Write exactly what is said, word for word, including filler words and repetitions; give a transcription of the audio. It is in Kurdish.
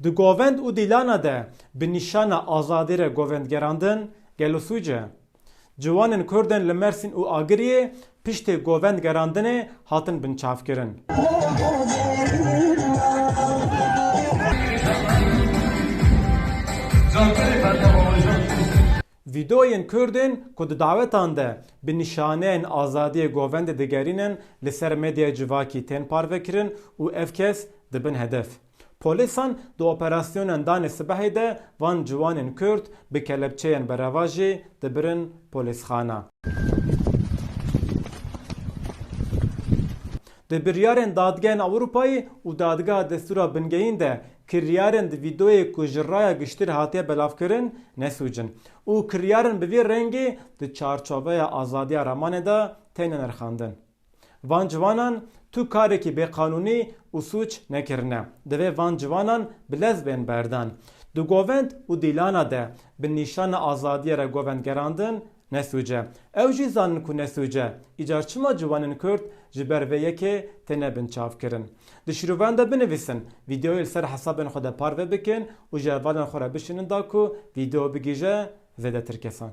Di govend û dîlana de bi nîşana azadî re govend gerandin gelo sûc e? Ciwanên Kurd ên li Mersîn û Agiriyê piştê govend gerandinê hatin binçavkirin. Vîdeoyên Kurd ên ku di dawetan de bi nîşaneyên azadiyê govendê digerînin li ser medyaya civakî tên parvekirin û ev kes dibin hedef. Polîsan di operasyonên danê sibehê de van ciwanên Kurd bi kelepçeyên berevajî dibirin polîsxana. Di biryarên dadgehên Ewropayê û dadgeha destûra bingehîn de kiryarên di vîdeoyê ku ji raya giştî re hatiye belavkirin nesûc in û kiryarên bi vî rengî di çarçoveya azadiya ramanê de têne nirxandin. Van ciwanan tu karekî bêqanûnî û sûc nekirine. Divê van ciwanan bi lez bên berdan. Di govend û dîlana de bi nîşana azadiyê re govend gerandin nesûc e. Ew jî zanin ku nesûc e. Îcar çima ciwanên Kurd ji ber vê yekê têne binçavkirin? Di şîrovan de binivîsin, vîdeoyê li ser hesabên xwe de parve bikin û ji hevalên xwe re bişînin da ku vîdeo bigihîje zêdetir kesan.